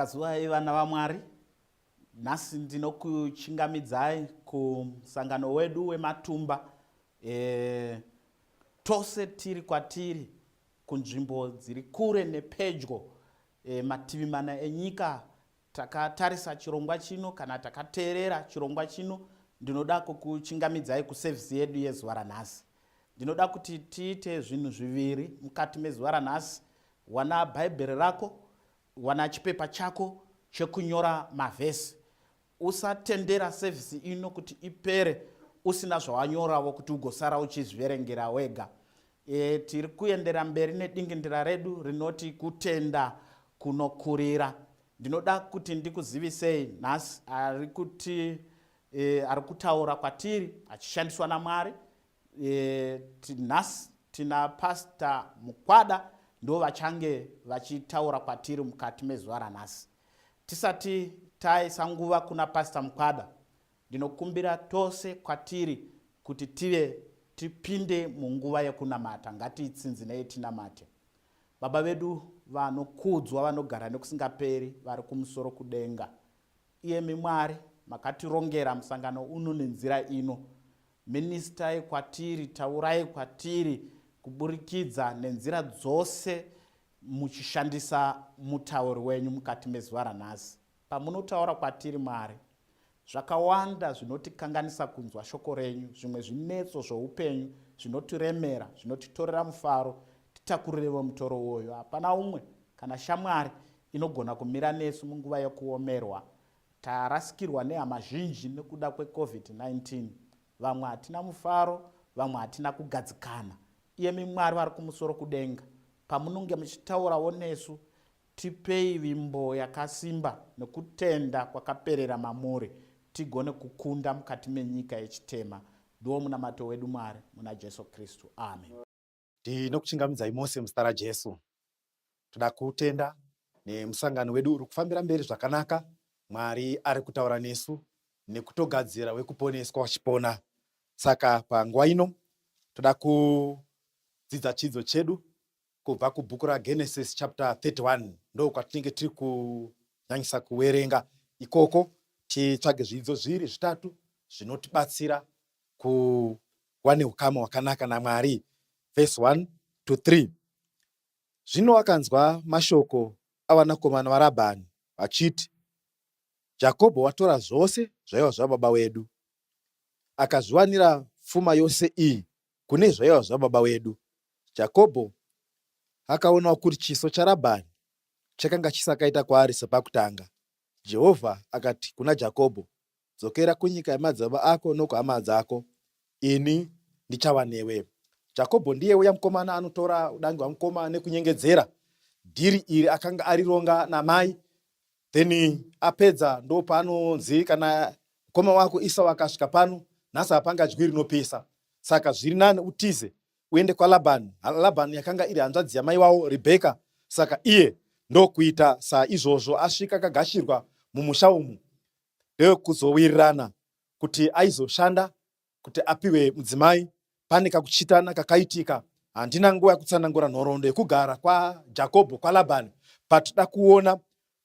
Kazuwai vana vaMwari, nhasi ndinokuchingamidzai kumusangano wedu wematumba. E, tose tiri kwatiri kunzvimbo dziri kure nepedyo, e, mativi mana enyika takatarisa chirongwa chino kana takateerera chirongwa chino, ndinoda kukuchingamidzai kusevhisi yedu yezuva ranhasi. Ndinoda kuti tiite zvinhu zviviri mukati mezuva ranhasi. Wana Bhaibheri rako, wana chipepa chako chekunyora mavhesi. Usatendera sevhisi ino kuti ipere usina zvawanyoravo kuti ugosara uchizviverengera wega. E, tiri kuendera mberi nedingindira redu rinoti kutenda kunokurira. Ndinoda kuti ndikuzivisei nhasi ari kuti e, ari kutaura kwatiri achishandiswa naMwari. E, nhasi tina Pastor Mukwada ndo vachange vachitaura kwatiri mukati mezuva ranhasi. Tisati taisa nguva kuna Pastor Mukwada, ndinokumbira tose kwatiri kuti tive tipinde munguva yekunamata. Ngatitsinzinei tinamate. Baba vedu vanokudzwa, vanogara nekusingaperi, vari kumusoro kudenga. Iyemi Mwari makatirongera musangano uno nenzira ino. Ministai kwatiri, taurai kwatiri kuburikidza nenzira dzose muchishandisa mutauri wenyu mukati mezuva ranhasi. Pamunotaura kwatiri Mwari, zvakawanda zvinotikanganisa kunzwa shoko renyu, zvimwe zvinetso zvoupenyu zvinotiremera, zvinotitorera mufaro, titakurirevo mutoro uwoyo. Hapana umwe kana shamwari inogona kumira nesu munguva yekuomerwa. Tarasikirwa nehama zhinji nekuda kweCovid-19. Vamwe hatina mufaro, vamwe hatina kugadzikana. Iyemi Mwari vari kumusoro kudenga, pamunonge muchitaurawo nesu, tipei vimbo yakasimba nekutenda kwakaperera mamuri, tigone kukunda mukati menyika yechitema. Ndiwo munamato wedu Mwari, muna Jesu Kristu. Amen. Ndinokuchingamidzai mose muzita raJesu. Toda kutenda nemusangano wedu uri kufambira mberi zvakanaka. Mwari ari kutaura nesu nekutogadzira wekuponeswa wachipona. Saka panguva ino toda kudzidza chidzidzo chedu kubva kubhuku raGenesis chapter 31 ndo kwatinenge tiri kunyanyisa kuwerenga ikoko titsvage zvidzidzo zviri zvitatu zvinotibatsira kuva neukama hwakanaka naMwari. Verse 1 to 3. Zvino akanzwa mashoko avanakomana vaRabhani vachiti, Jakobho watora zvose zvaiva zvababa wedu, akazviwanira pfuma yose iyi kune zvaiva zvababa wedu. Jakobho akaonawo kuti chiso chaRabhani chakanga chisakaita kwaari sepakutanga. Jehovha akati kuna Jakobho, Dzokera kunyika yamadzibaba ako nokuhama dzako, ini ndichava newe. Jakobho ndiye uya mukomana anotora udangi hwamukoma nekunyengedzera. Dhiri iri akanga arironga namai, then apedza ndopaanonzi kana mukoma wako Isau akasvika pano, nhasi hapangadyi rinopisa. Saka zviri nani utize uende kwaLabhani. Labhani yakanga iri hanzvadzi yamai wavo Rebheka, saka iye ndokuita saizvozvo asvika akagashirwa mumusha umu. Ndokuzowirirana kuti aizoshanda kuti apiwe mudzimai. Pane kakuchitana kakaitika. Handina nguva yekutsanangura nhoroondo yekugara kwaJakobho kwaLabhani, but toda kuona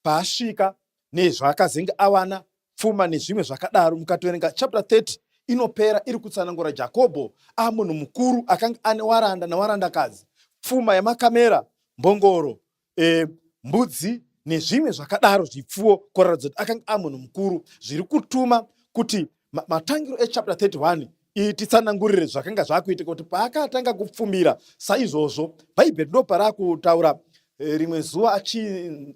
paasvika nezvaakazenge awana pfuma nezvimwe zvakadaro. Mukatoverenga chapter 30 inopera iri kutsanangura Jakobho amunhu mukuru akanga ane waranda nawarandakadzi, pfuma yamakamera, mbongoro, e, mbudzi nezvimwe zvakadaro zvipfuwo kuratidza kuti akanga amunhu mukuru zviri kutuma kuti matangiro echapter 31 titsanangurire zvakanga zvakuitika kuti paakatanga kupfumira saizvozvo bhaibheri ndo parakutaura e, rimwe zuva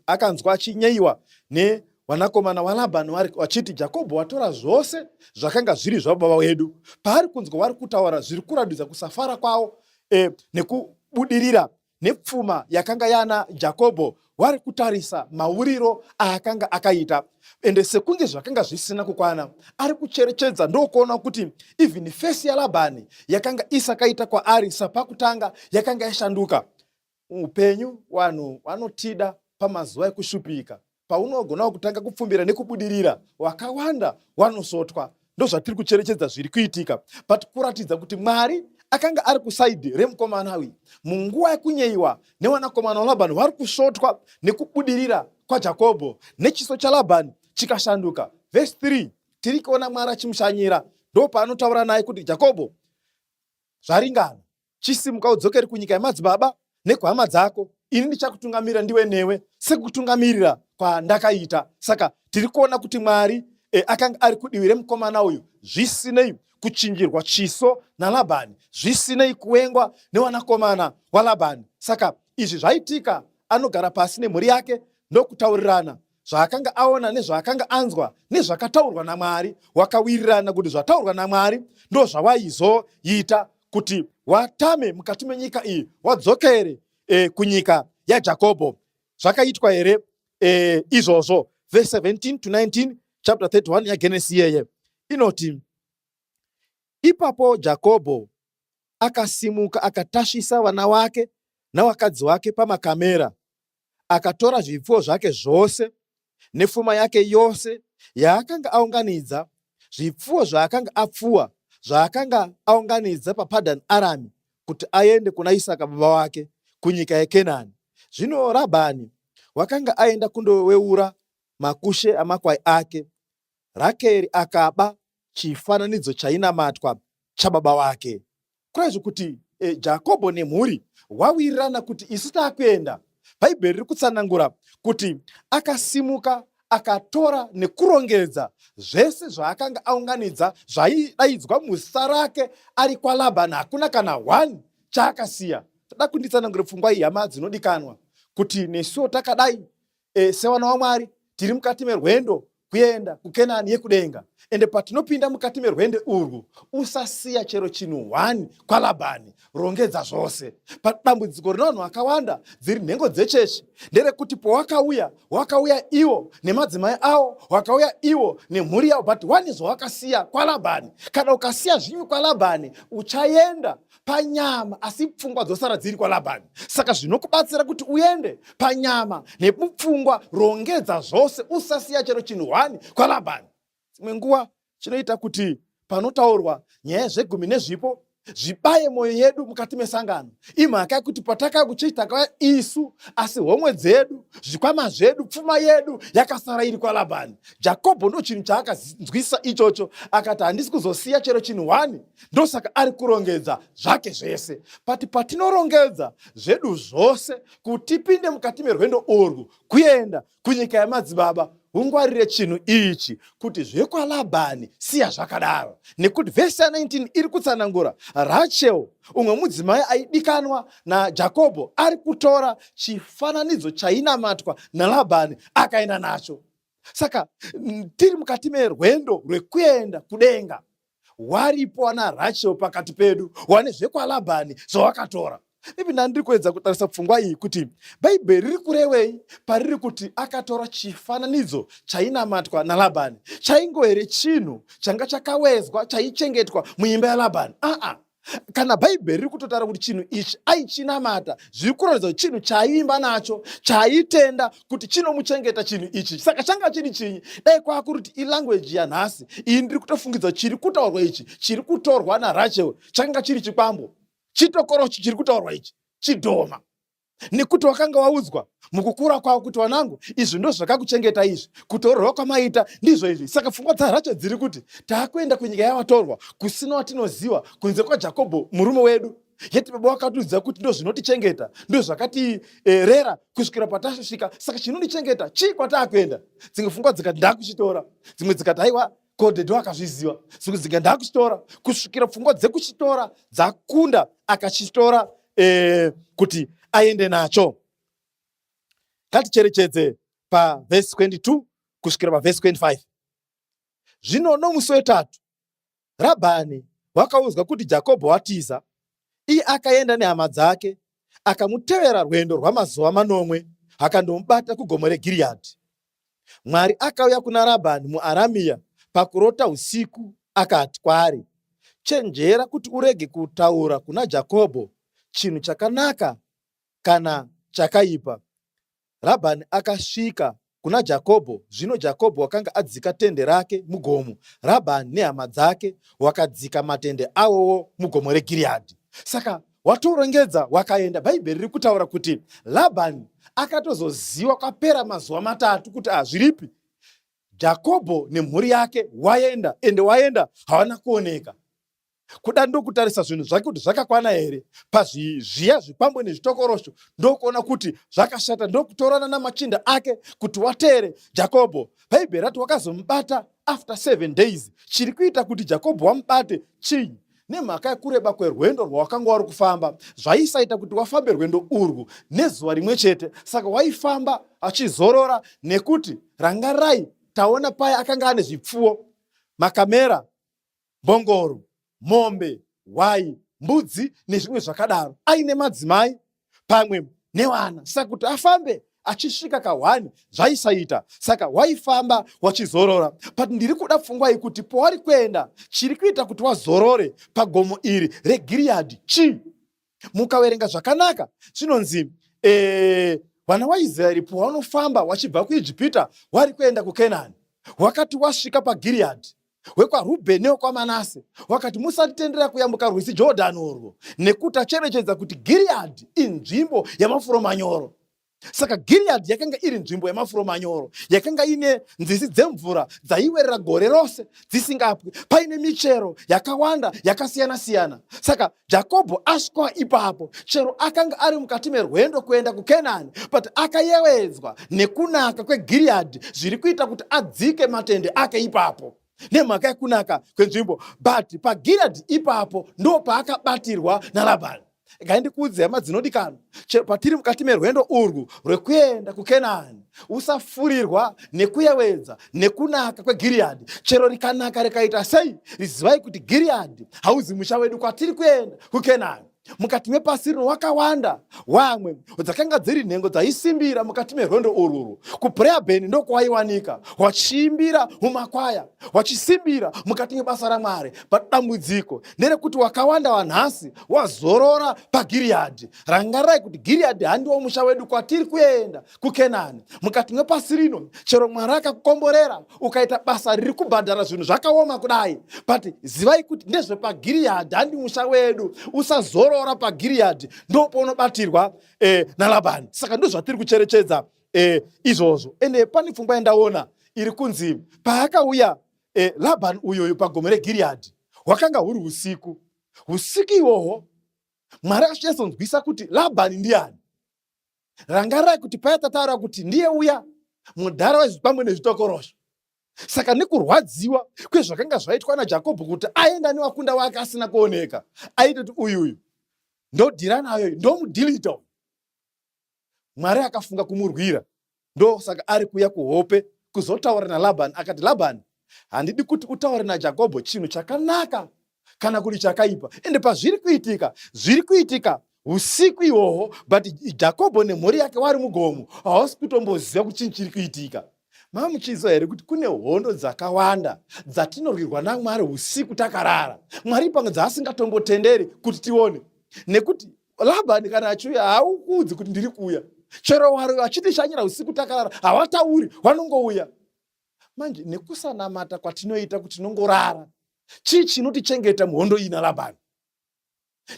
akanzwa achinyeyiwa nevanakomana walabhani vachiti jakobho watora zvose zvakanga zviri zvababa wedu paari kunzwa vari kutaura zviri kuratidza kusafara kwavo e, nekubudirira nepfuma yakanga yana Jakobho wari kutarisa mauriro aakanga akaita ende sekunge zvakanga zvisina kukwana ari kucherechedza ndokuona kuti even fesi yaLabhani yakanga isakaita kwaari sapakutanga yakanga yashanduka. Upenyu vanhu vanotida pamazuva ekushupika paunogonawo kutanga kupfumbira nekubudirira wakawanda wanosotwa ndozvatiri kucherechedza zviri kuitika but kuratidza kuti mwari akanga ari kusaidhi remukomana uyu munguva yekunyeyiwa nevanakomana valabhani vari kusvotwa nekubudirira kwajakobho nechiso chalabhani chikashanduka vhesi 3 tiri kuona mwari achimushanyira ndopaanotaura naye kuti jakobho zvaringana Chisimuka udzokere kunyika yamadzibaba nekuhama dzako, ini ndichakutungamirira ndiwe newe sekukutungamirira kwandakaita. Saka tiri kuona kuti Mwari e, akanga ari kudivi remukomana uyu, zvisinei kuchinjirwa chiso naLabhani, zvisinei kuwengwa newanakomana waLabhani. Saka izvi zvaitika, anogara pasi nemhuri yake ndokutaurirana zvaakanga aona nezvaakanga anzwa nezvakataurwa namwari wakawirirana kuti zvataurwa namwari ndozvawaizoita kuti watame mukati menyika iyi wadzokere e, kunyika yajakobho zvakaitwa here e, izvozvo verse 17 to 19 chapter 31 yagenesi iyeye inoti ipapo jakobho akasimuka akatasvisa vana wake nawakadzi wake pamakamera akatora zvipfuwo zvake zvose nefuma yake yose yaakanga aunganidza, zvipfuwo zvaakanga apfuwa, zvaakanga aunganidza paPadhani Arami, kuti aende kuna Isaka baba wake kunyika yeKenani. Zvino Rabhani wakanga aenda kundoweura makushe amakwai ake. Rakeri akaba chifananidzo chainamatwa chababa wake. Kureva kuti e, Jakobho nemhuri wawirirana kuti isu takuenda. Bhaibheri riri kutsanangura kuti akasimuka akatora nekurongedza zvese zvaakanga aunganidza zvaidaidzwa muzita rake ari kwaLabhani, hakuna kana one chaakasiya. Toda kunditsanangure pfungwa iyi hama dzinodikanwa, kuti nesuwo takadai e, sevana waMwari tiri mukati merwendo kuenda kuKenani yekudenga. Ende patinopinda mukati merwendo urwu, usasiya chero chinhu one kwaLabhani, rongedza zvose. Padambudziko rine vanhu vakawanda dziri nhengo dzechechi nderekuti pawakauya, wakauya iwo nemadzimai awo, wakauya iwo nemhuri yawo, but one zvawakasiya kwaLabhani. Kana ukasiya zvinhu kwaLabhani, uchaenda panyama asi pfungwa dzosara dziri kwalabhani saka zvinokubatsira kuti uende panyama nemupfungwa rongedza zvose usasiya chero chinhu hwani kwalabhani dzimwe nguva chinoita kuti panotaurwa nyaya yezvegumi nezvipo zvibaye mwoyo yedu mukati mesangano imhaka yekuti patakauya kuchechi takauya isu asi homwe dzedu zvikwama zvedu pfuma yedu yakasara iri kwalabhani jakobho ndo chinhu chaakanzwisa ichocho akati handisi kuzosiya chero chinhu hwani ndosaka ari kurongedza zvake zvese but patinorongedza zvedu zvose kuti tipinde mukati merwendo urwu kuenda kunyika yamadzibaba ungwarire chinhu ichi kuti zvekwalabhani siya zvakadaro nekuti vhesi ya19 iri kutsanangura rachel umwe mudzimai aidikanwa najakobho ari kutora chifananidzo chainamatwa nalabhani akaenda nacho saka tiri mukati merwendo rwekuenda kudenga waripo wana Rachel pakati pedu wane zvekwaLabhani zvawakatora. Maybe ndandiri kuedza kutarisa pfungwa iyi kuti Bhaibheri riri kurevei pariri kuti akatora chifananidzo chainamatwa naLabhani. Chaingo here chinhu changa chakawezwa chaichengetwa muimba yaLabhani? Aa, kana bhaibheri riri kutotaura kuti chinhu ichi aichinamata zviri kuratidza kuti chinhu chaaivimba nacho chaaitenda kuti chinomuchengeta chinhu ichi saka changa chiri chinyi dai kwakuri kuti ilanguage yanhasi iyi ndiri kutofungidza chiri kutaurwa ichi chiri kutorwa narachel chakanga chiri chikwambo chitokorochi chiri kutaurwa ichi chidhoma nekuti wakanga waudzwa mukukura kwavo kuti wanangu izvi ndo zvakakuchengeta izvi kutororwa kwamaita ndizvo izvi saka pfungwa dzaracho dziri kuti taakuenda kunyika yavatorwa kusina watinoziva kunze kwajakobho murume wedu yeti baba wakatiudza kuti ndo zvinotichengeta ndo zvakatirera eh, kusvikira patasvika saka chinondichengeta chii kwataakuenda dzimwe pfungwa dzikati ndakuchitora dzimwe dzikati haiwa kodhedho akazviziva dzimwe dzikati ndakuchitora kusvikira pfungwa dzekuchitora dzakunda akachitora eh, kuti aende nacho ngaticherechedze pavhesi 22 kusvikira pavhesi 25 zvino nomusi wetatu rabhani wakaudzwa kuti jakobho watiza iye akaenda nehama dzake akamutevera rwendo rwamazuva manomwe akandomubata kugomo regiriyadhi Mwari akauya kuna Rabhani muAramia pakurota usiku akati kwaari, Chenjera kuti urege kutaura kuna Jakobho chinhu chakanaka kana chakaipa. Rabhani akasvika kuna Jakobho, zvino Jakobho wakanga adzika tende rake mugomo, Rabhani nehama dzake wakadzika matende awowo mugomo reGiriyadhi. Saka watorongedza wakaenda. Bhaibheri riri kutaura kuti Labhani akatozoziwa kwapera mazuva matatu kuti hazviripi, ah, Jakobho nemhuri yake waenda, ende waenda hawana kuoneka. Kuda ndokutarisa zvinhu zvake kuti zvakakwana here pazviya zvikwambo nezvitokorosho, ndokuona kuti zvakashata, ndokutorana namachinda ake kuti wateere Jakobho. Bhaibheri rati wakazomubata after 7 days. Chiri kuita kuti Jakobho wamubate chii? Nemhaka yekureba kwerwendo rwawakanga wari kufamba, zvaisaita kuti wafambe rwendo urwu nezuva rimwe chete. Saka waifamba achizorora, nekuti rangarai, taona paya akanga ane zvipfuwo, makamera, mbongoro, mombe, hwai, mbudzi nezvimwe zvakadaro, aine madzimai pamwe nevana. Saka kuti afambe achisvika kahwani zvaisaita, saka waifamba wachizorora. But ndiri kuda pfungwa iyi kuti pawari kuenda, chiri kuita kuti wazorore pagomo iri reGiriyadhi chii? Mukaverenga zvakanaka zvinonzi vana waIsraeri pawanofamba wachibva kuIjipita wari kuenda kuKenani, wakati wasvika paGiriyadhi, wekwaRubheni newekwaManase wakati, musatitendera kuyambuka rwizi Jordhani urwo, nekuti tacherechedza kuti Giriyadhi inzvimbo yamafuro manyoro. Saka Giriyadhi yakanga iri nzvimbo yamafuro manyoro, yakanga ine nzizi dzemvura dzaiwerera gore rose dzisingapwi, paine michero yakawanda yakasiyana-siyana. Saka Jakobho asvika ipapo, chero akanga ari mukati merwendo kuenda kuKenani, but akayevedzwa nekunaka kweGiriyadhi, zviri kuita kuti adzike matende ake ipapo nemhaka yekunaka kwenzvimbo. But paGiriyadhi ipapo ndo paakabatirwa naLabhani. Regai ndikuudze hama dzinodikanwa, chero patiri mukati merwendo urwu rwekuenda kuKenani, usafurirwa nekuyevedza nekunaka kweGiriyadhi. Chero rikanaka rikaita sei, zivai kuti Giriyadhi hauzi musha wedu. Kwatiri kuenda kuKenani, mukati mepasi rino wakawanda wamwe dzakanga dziri nhengo dzaisimbira mukati merwendo urwurwu. Kuprayer band ndokwaiwanika wachiimbira mumakwaya, wachisimbira mukati mebasa raMwari. But dambudziko nderekuti wakawanda wanhasi wazorora paGiriyadhi. Rangarai kuti Giriyadhi handiwo musha wedu. Kwatiri kuenda kuKenani, mukati mepasi rino, chero Mwari akakukomborera ukaita basa riri kubhadhara zvinhu zvakaoma kudai, but zivai kuti ndezvepaGiriyadhi, handi musha wedu. Usazorora paGiriyadhi, ndopaunobatirwa naLabhani. Saka ndozvatiri kucherechedza izvozvo. Ende pane pfungwa yandaona iri kunzi paakauya Labhani uyoyo pagomo reGiriyadhi, hwakanga huri usiku. Usiku ihwohwo Mwari akachinyatsonzwisa kuti Labhani ndiani. Rangarai kuti paya tataura kuti ndiye uya mudhara wezvipamwe nezvitokorosho. Saka nekurwadziwa kwezvakanga zvaitwa naJakobho kuti aenda newakunda wake asina kuoneka, aitoti uyuyu ndodhira nayo, ndomudhilita uyu. Mwari akafunga kumurwira, ndosaka ari kuuya kuhope kuzotaura naLabhani. Akati, Labhani, handidi kuti utaure naJakobho chinhu chakanaka kana kuti chakaipa. Ende pazviri kuitika, zviri kuitika usiku ihwohwo, but Jakobho nemhuri yake wari mugomo, hawasi kutomboziva kuti chinhu chiri kuitika. Mamuchiziva here kuti kune hondo dzakawanda dzatinorwirwa naMwari usiku takarara? Mwari pamwe dzaasingatombotenderi kuti tione, nekuti Labhani kana achiuya haukuudzi kuti ndiri kuuya. Chero wari vachitishanyira usiku takarara hawatauri, wanongouya. Manje nekusanamata kwatinoita kuti tinongorara, chii chinotichengeta muhondo iyi naLabhani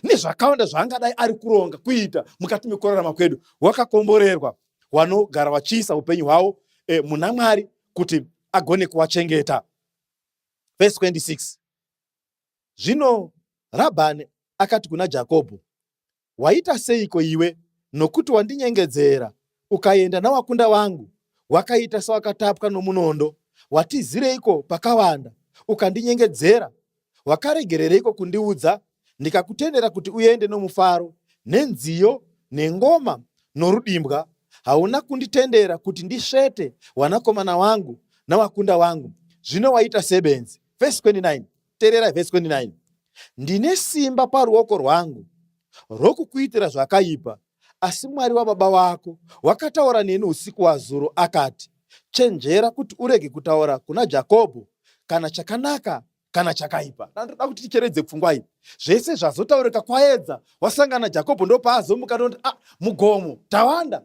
nezvakawanda zvaangadai ari kuronga kuita mukati mekurarama kwedu? Wakakomborerwa wanogara wachiisa upenyu hwavo muna Mwari kuti agone kuwachengeta. Verse 26. Zvino Rabhani akati kuna Jakobho, Waita seiko iwe, nokuti wandinyengedzera, ukaenda nawakunda wangu? Wakaita sewakatapwa nomunondo. Watizireiko pakawanda, ukandinyengedzera? Wakaregerereiko kundiudza, ndikakutendera kuti uende nomufaro, nenziyo, nengoma, norudimbwa? Hauna kunditendera kuti ndisvete wanakomana wangu nawakunda wangu. Zvino waita sebenzi. Vhesi 29, teererai vhesi 29. Ndine simba paruoko rwangu rwokukuitira zvakaipa, asi Mwari wababa wako wakataura neni usiku wazuro, akati, Chenjera kuti urege kutaura kuna Jakobho kana chakanaka kana chakaipa. Ndoda kuti ticheredze pfungwa iyi. Zvese zvazotaurika kwaedza, wasangana Jakobho ndopaazomuka ndoti, ah, mugomo tawanda.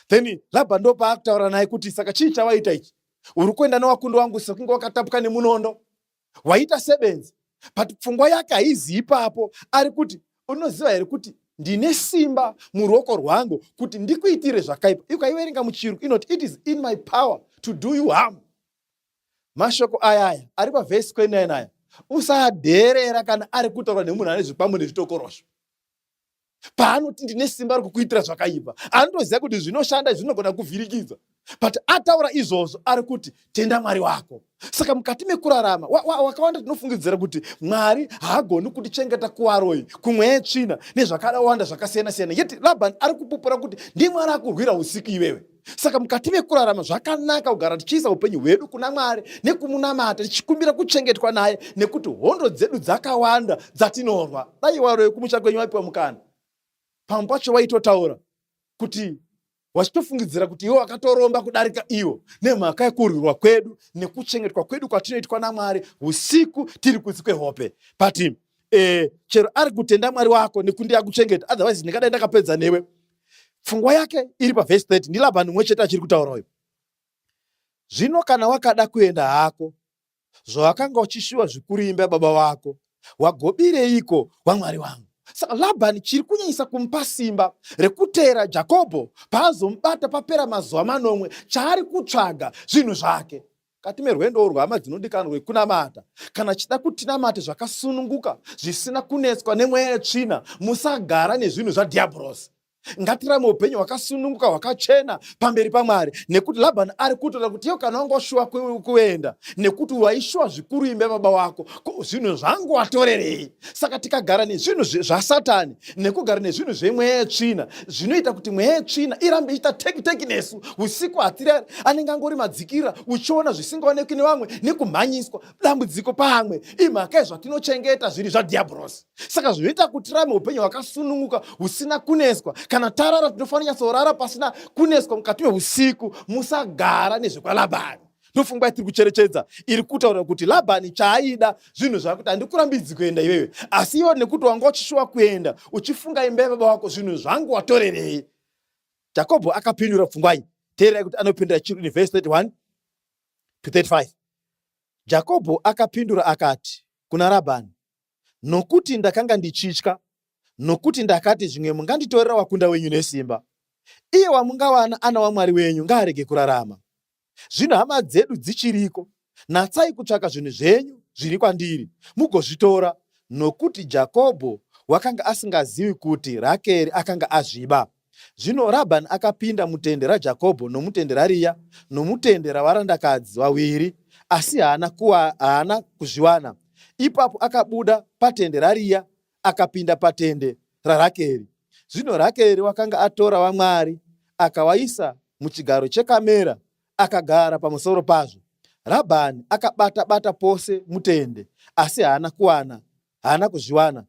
Then Labhani ndopaakutaura naye kuti saka chii chawaita ichi? Uri kuenda newakundo wangu sekunge wakatapwa nemunondo, waita sebenzi. But pfungwa yake haizi ipapo, ari kuti Unoziva here kuti ndine simba muruoko rwangu kuti ndikuitire zvakaipa? Ukaiverenga muchirungu inoti, "It is in my power to do you harm." Mashoko ayaya ari pavhesi 29 aya, usadherera kana ari kutaurwa nemunhu ane zvikwambo nezvitokorosho. Paanoti ndine simba rekukuitira zvakaipa, anotoziva kuti zvinoshanda, zvinogona kuvhirikidza, but ataura izvozvo ari kuti tenda Mwari wako. Saka mukati mekurarama wakawanda tinofungidzira kuti Mwari haagoni kutichengeta kuvaroyi, kumweya yetsvina nezvakawanda zvakasiyana siyana, yet Labhani ari kupupura kuti ndiMwari akurwira usiku iwewe. Saka mukati mekurarama zvakanaka kugara tichiisa upenyu hwedu kuna Mwari nekumunamata, tichikumbira kuchengetwa naye, nekuti hondo dzedu dzakawanda dzatinorwa. Dai waroyi kumusha kwenyu wapiwa mukana, pamwe pacho waitotaura kuti wachitofungidzira kuti iwe wakatoromba kudarika iwo, nemhaka yekurwirwa kwedu nekuchengetwa kwedu kwatinoitwa naMwari usiku tiri kutsi kwehope. But chero ari kutenda Mwari wako nekundi akuchengeta, otherwise ndingadai ndakapedza newe. Pfungwa yake iri pavhesi 30. NdiLabhani mumwe chete achiri kutaura uyu. Zvino kana wakada kuenda hako, zvawakanga uchishuva zvikuru imba yababa wako, wagobireiko waMwari wangu? Saka Labhani chiri kunyanyisa kumupa simba rekuteera Jakobho paazomubata papera mazuva 7, chaari kutsvaga zvinhu zvake. Kati merwendo urwu, hama dzinodikanwa, rwekunamata, kana chida kuti tinamate zvakasununguka zvisina kunetswa nemweya yetsvina, musagara nezvinhu zvadhiabhorosi. Ngatirame upenyu hwakasununguka, hwakachena pamberi paMwari, nekuti Labhani ari kutoda kuti iyo kana wanga washuwa kuenda, nekuti waishuwa zvikuru imba yababa wako, zvinhu zvangu watorerei? Saka tikagara nezvinhu zvasatani nekugara nezvinhu zvemweya yetsvina, zvinoita kuti mweya yetsvina irambe ichiita teki teki nesu usiku. Hatirari, anenge angori madzikira, uchiona zvisingaonekwi nevamwe nekumhanyiswa. Dambudziko pamwe imhaka yezvatinochengeta zviri zvadhiabhorosi. Saka zvinoita kuti tirame upenyu hwakasununguka husina kuneswa. Kana tarara, tinofanira nyatsorara pasina kuneswa mukati meusiku. Musagara nezvekwaLabhani. Ndopfungwa yatiri kucherechedza iri kutaura kuti Labhani chaaida zvinhu zvakuti handikurambidzi kuenda iwewe, asi iwe nekuti wanga uchishuwa kuenda uchifunga imba yababa wako, zvinhu zvangu watorerei? Jakobho akapindura pfungwa iyi. Teererai kuti anopindura chiri in verse 31 to 35. Jakobho akapindura akati kuna Rabhani, "Nokuti ndakanga ndichitya, nokuti ndakati, zvimwe munganditorera wakunda wenyu nesimba. Iye wamungawana ana waMwari wenyu ngaarege kurarama. Zvino hama dzedu dzichiriko, natsai kutsvaka zvinhu zvenyu zviri kwandiri, mugozvitora." Nokuti Jakobho wakanga asingazivi kuti Rakeri akanga azviba. Zvino Rabhani akapinda mutende raJakobho nomutende raRiya nomutende ravarandakadzi vaviri, asi haana, kuwa, haana kuzviwana. Ipapo akabuda patende raRiya akapinda patende raRakeri. Zvino Rakeri wakanga atora vamwari akawaisa muchigaro chekamera, akagara pamusoro pazvo. Rabhani akabata-bata pose mutende, asi haana kuwana, haana kuzviwana.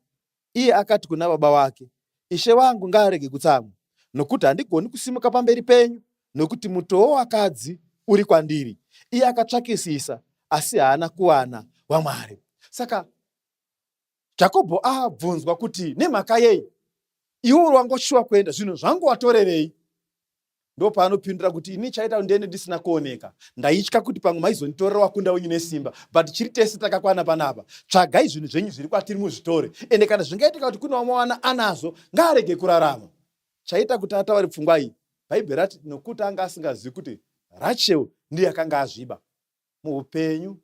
Iye akati kuna baba wake, "Ishe wangu ngaarege kutsamwa, nokuti handigoni kusimuka pamberi penyu, nokuti mutoo wakadzi uri kwandiri." Iye akatsvakisisa, asi haana kuwana waMwari. Saka Jakobho abvunzwa kuti nemhaka yei iwe uri wangoshuwa kuenda, zvinhu zvangu watorerei? Ndopaanopindura kuti ini chaita ndiende ndisina kuoneka, ndaitya kuti pamwe maizonditorera wakunda wenyu nesimba, but chiri tese takakwana panapa. Tsvagai zvinhu zvenyu zviri kwatiri muzvitore, ende kana zvingaitika kuti kune wamawana anazvo, ngaarege kurarama. Chaita kuti ataure pfungwa iyi, Bhaibheri rati nokuti anga asingazivi kuti Rachel ndiye akanga azviba. Muupenyu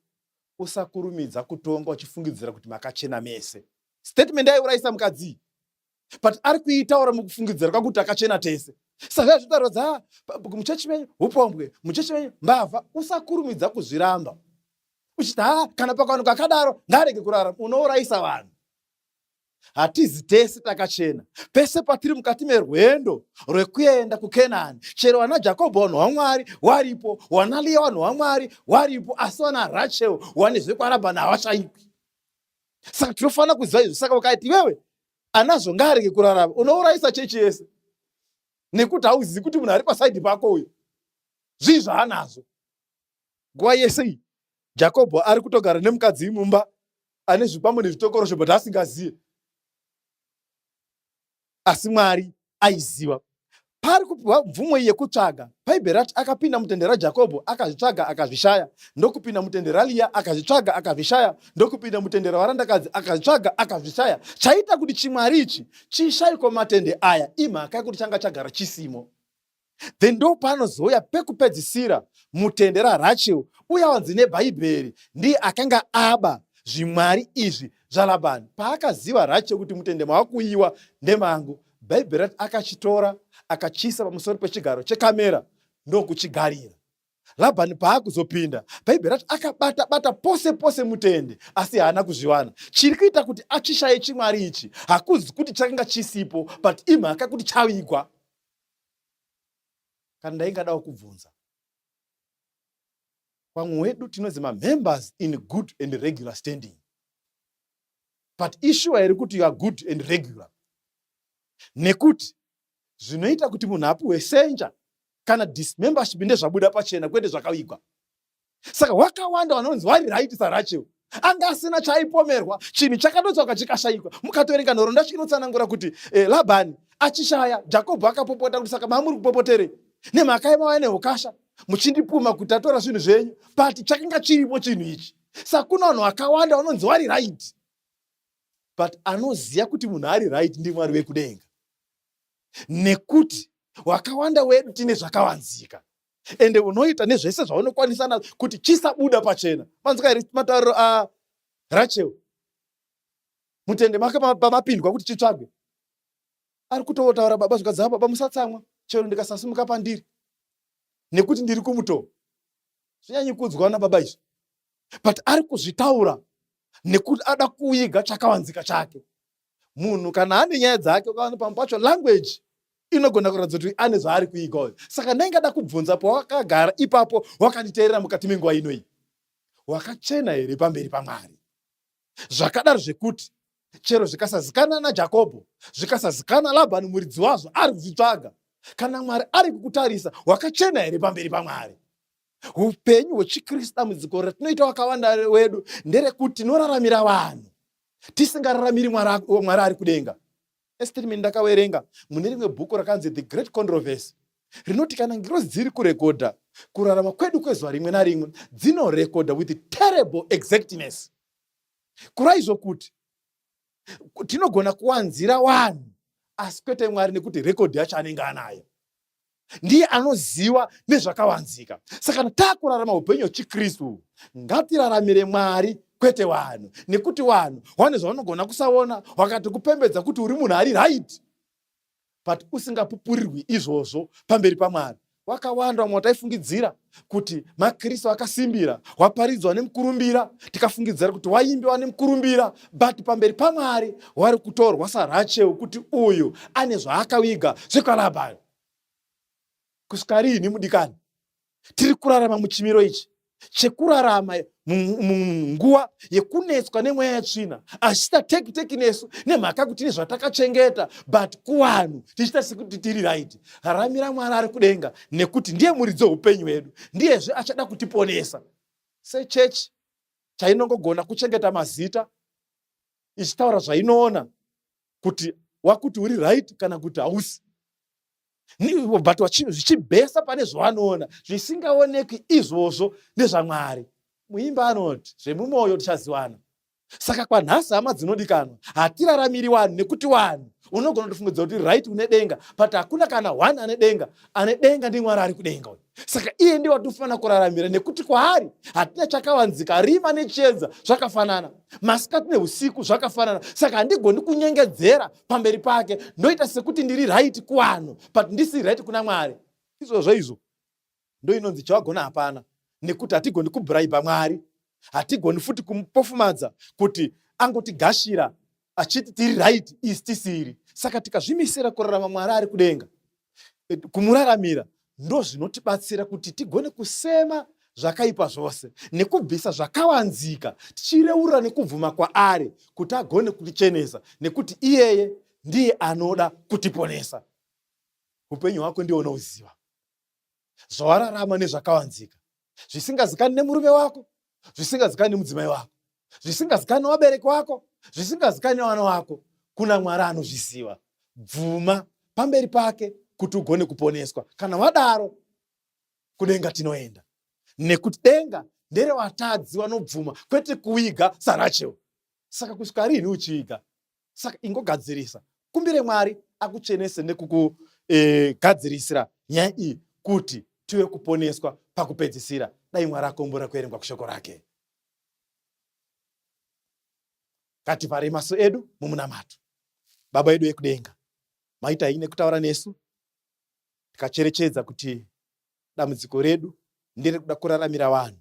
usakurumidza kutonga uchifungidzira kuti makachena mese. Statement yaiurayisa mukadzi iyi, but ari kuitaura mukufungidzira kwakuti takachena tese. Saka zvitaurwa dza muchechi menyu upombwe, muchechi menyu mbavha, usakurumidza kuzviramba uchiti ha, kana pakawanikwa akadaro ngaarege kurarama. Unourayisa vanhu. Hatizi tese takachena. Pese patiri mukati merwendo rwekuenda kuKenani, chero vana Jakobho vanhu vaMwari waripo, wana Liya vanhu vaMwari waripo, asi vana Rachel wane zvekwaRabhani havashaikwi. Saka tinofanira kuziva izvi. Saka ukaiti iwewe anazvo ngaarege kurarama, unourayisa chechi yese, nekuti hauzivi kuti munhu ari pasaidhi pako uyo zvii zvaanazvo. Nguva yese iyi Jakobho ari kutogara nemukadzi mumba ane zvikwambo nezvitokorosho, but asingazive, asi Mwari aiziva. Paari kupiwa mvumo iyi yekutsvaga, Bhaibheri rati akapinda mutende raJakobho akazvitsvaga akazvishaya, ndokupinda mutende raLiya akazvitsvaga akazvishaya, ndokupinda mutende ravarandakadzi akazvitsvaga akazvishaya. Chaita kuti chimwari ichi chishaikwe mumatende aya imhaka yekuti changa chagara chisimo. Then ndopaanozouya pekupedzisira mutende raRachel uye awanzi neBhaibheri ndiye akanga aba zvimwari izvi zvaLabhani. Paakaziva Rachel kuti mutende mawakuiwa ndemangu, Bhaibheri rati akachitora akachiisa pamusoro pechigaro chekamera ndokuchigarira. Labhani paakuzopinda, Bhaibheri rati akabata bata pose pose mutende asi haana kuzviwana. Chiri kuita kuti achishaye chimwari ichi hakuzi kuti chakanga chisipo but imhaka kuti chavigwa. Kana ndaingadawo kubvunza vamwe wedu tinonzi mamembers in good and regular standing but ishuwa here kuti you are good and regular nekuti zvinoita kuti munhu apiwe senja kana dismembership ndezvabuda pachena kwete zvakavigwa saka wakawanda vanonzi vari right sarachel anga asina chaaipomerwa chinhu chakatotsvaka chikashayikwa mukatoverenga nhoroondo yacho inotsanangura kuti eh, labhani achishaya jakobho akapopota kuti saka mamuri kupopoterei nemhaka yemauya nehukasha muchindipuma kuti tatora zvinhu zvenyu but chakanga chiripo chinhu ichi saka kuna vanhu vakawanda vanonzi vari right but anoziva kuti munhu ari right ndimwari wekudenga nekuti wakawanda wedu tine zvakavanzika ende unoita nezvese zvaunokwanisa nazvo kuti chisabuda pachena manzwa here matauriro arachel mutende make pamapindwa kuti chitsvagwe ari kutotaura baba zvikadzi baba musatsamwa chero ndikasasimuka pandiri nekuti ndiri kumutoo zvinyanyi kuudzwa nababa izvi but ari kuzvitaura nekuti ada kuiga chakavanzika chake munhu kana ane nyaya dzake ukaona pamwe pacho language inogona kuratidza kuti ane zvaari kuiga uyo saka ndaingada kubvunza pawakagara ipapo wakanditeerera mukati menguva inoyi wakachena here pamberi pamwari zvakadaro zvekuti chero zvikasazikana najakobho zvikasazikana labhani muridzi wazvo ari kuzvitsvaga kana mwari ari kukutarisa wakachena here pamberi pamwari upenyu hwechikristu dambudziko ratinoita wakawanda wedu nderekuti tinoraramira vanhu tisingararamiri mwari ari kudenga estatement ndakaverenga mune rimwe bhuku rakanzi the great controversy rinoti kana ngirozi dziri kurekodha kurarama kwedu kwezuva rimwe narimwe dzinorekodha with terrible exactness kuraizvo kuti tinogona kuwanzira vanhu asi kwete mwari nekuti rekodhi yacho anenge anayo ndiye anoziva nezvakavanzika saka kana takurarama upenyu hwechikristu ngatiraramire mwari kwete vanhu nekuti vanhu wane zvavanogona kusaona wakati kupembedza kuti uri munhu ari right but usingapupurirwi izvozvo pamberi pamwari wakawanda vamwe wataifungidzira kuti makristu akasimbira waparidzwa nemukurumbira tikafungidzira kuti waimbiwa nemukurumbira but pamberi pamwari wari kutorwa sarachel kuti uyu ane zvaakaviga zvekwarabhani kusvika riini mudikani tiri kurarama muchimiro ichi chekurarama munguva yekunetswa nemweya yetsvina asi tateki teki nesu nemhaka kuti tine zvatakachengeta but kuvanhu tichiita sekuti tiri right raramira mwari ari kudenga nekuti ndiye muridzi weupenyu hwedu ndiyezve achada kutiponesa sechechi chainongogona kuchengeta mazita ichitaura zvainoona kuti wakuti uri right kana kuti hausi but zvichibhesa pane zvavanoona zvisingaonekwi izvozvo nezvamwari muimba anoti zvemumwoyo tichaziwana saka kwanhasi hama dzinodikanwa hatiraramiri wanhu nekuti wanhu unogona kutofungidzira kuti right une denga but hakuna kana one ane denga ane denga ndimwari ari kudenga uyu saka iye ndiye watinofanira kuraramira nekuti kwaari hatina chakavanzika rima nechiedza zvakafanana masikati neusiku zvakafanana saka handigoni kunyengedzera pamberi pake ndoita sekuti ndiri right kuvanhu but ndisiri right kuna mwari izvozvo izvo ndo inonzi chavagona hapana nekuti hatigoni kubraiba mwari hatigoni futi kumupofumadza kuti angotigashira achiti tiri right isi tisiri saka tikazvimisira kurarama mwari ari kudenga eh, kumuraramira ndozvinotibatsira kuti tigone kusema zvakaipa zvose nekubvisa zvakawanzika tichireurura nekubvuma kwaari kuti agone kutichenesa nekuti iyeye ndiye anoda kutiponesa upenyu hwako ndiwo unouziva zvawararama nezvakawanzika zvisingazikani nemurume wako zvisingazikani nemudzimai wako zvisingazikani nevabereki wako zvisingazikani nevana wako kuna mwari anozviziva bvuma pamberi pake kuti ugone kuponeswa. Kana wadaro kudenga tinoenda, nekuti denga nderevatadzi vanobvuma, kwete kuviga saRachel. Saka kusvika rinhi uchiviga? Saka ingogadzirisa, kumbire Mwari akutsvenese nekukugadzirisira nyaya iyi kuti tive kuponeswa pakupedzisira. Dai Mwari akombora kuverengwa kushoko rake. Ngativhare maso edu mumunamato. Baba edu ekudenga, maita henyu nekutaura nesu, tikacherechedza kuti dambudziko redu nderekuda kuraramira vanhu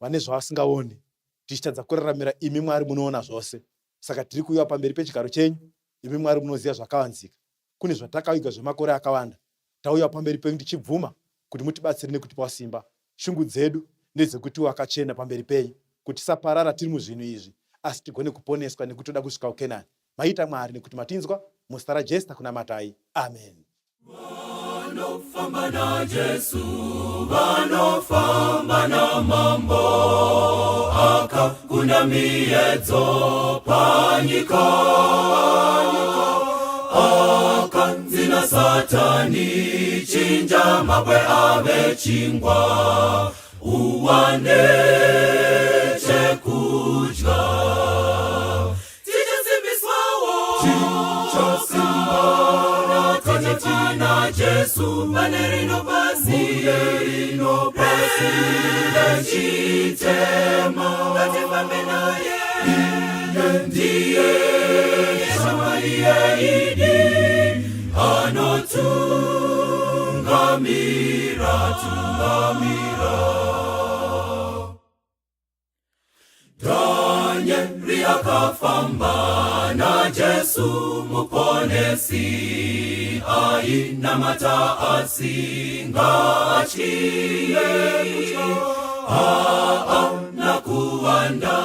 vane zvavasingaoni, tichitadza kuraramira imi Mwari munoona zvose. Saka tiri kuuya pamberi pechigaro chenyu, imi Mwari munoziva zvakavanzika. Kune zvatakaviga zvemakore akawanda, tauya pamberi penyu tichibvuma kuti mutibatsire nekutipa simba. Shungu dzedu ndedzekuti wakachena pamberi penyu, kuti tisaparara tiri muzvinhu izvi, asi tigone kuponeswa nekuti toda kusvika kuKenani. Maita Mwari nekuti matinzwa, muzita raJesu takunamatai. Amen. Vanofamba naJesu, vanofamba naMambo, akakunda miedzo panyika. Akanzi naSatani, chinja mabwe ave chingwa, uwane chekudya. Tichasimbiswawo, tichasimbana, tichifana Jesu pane rino pasi, rino pasi rechitema, ngatifambe naye, iye ndiye shamwari yeidi, anotungamira, tungamira. Dhanieri akafamba naJesu Muponesi, ainamata asingatyi. Haana kuwanda,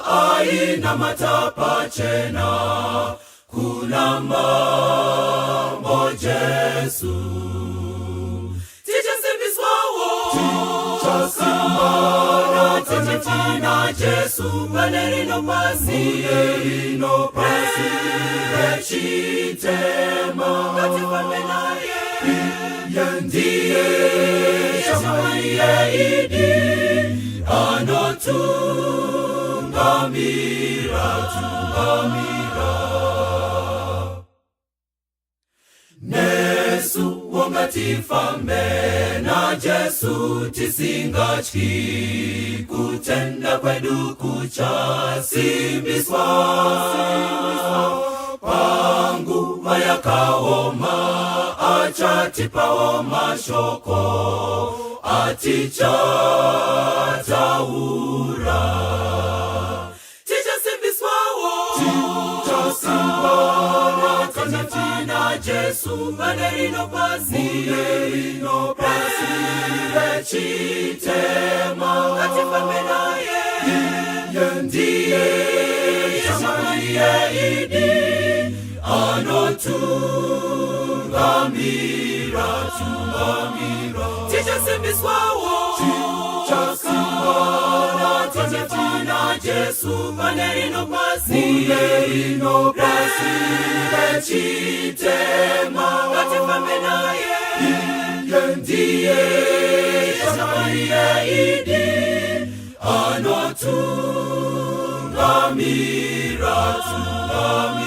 ainamata pachena kuna Mambo Jesu. Tichasimbiswawo, tichasimbana, tichifana Jesu pane rino pasi, rino pasi rechitema, ngatifambe naye, iye ndiye shamwari yeidi, anotungamira, tungamira. Nesu ngatifambe naJesu tisingatyi, kutenda kwedu kuchasimbiswa. Panguva yakaoma achatipawo mashoko atichataura. Tichasimbiswawo, tichasimbana, tichafana Jesu pane rino pasi, rino pasi rechitema, ngatifambe naye, iye ndiye shamwari yeidi, anotungamira, tungamira. Tichasimbiswawo, tichasimbana, tichafana Jesu pane rino pasi, rino pasi rechitema, ngatifambe naye, iye ndiye shamwari yeidi, anotungamira, tungamira.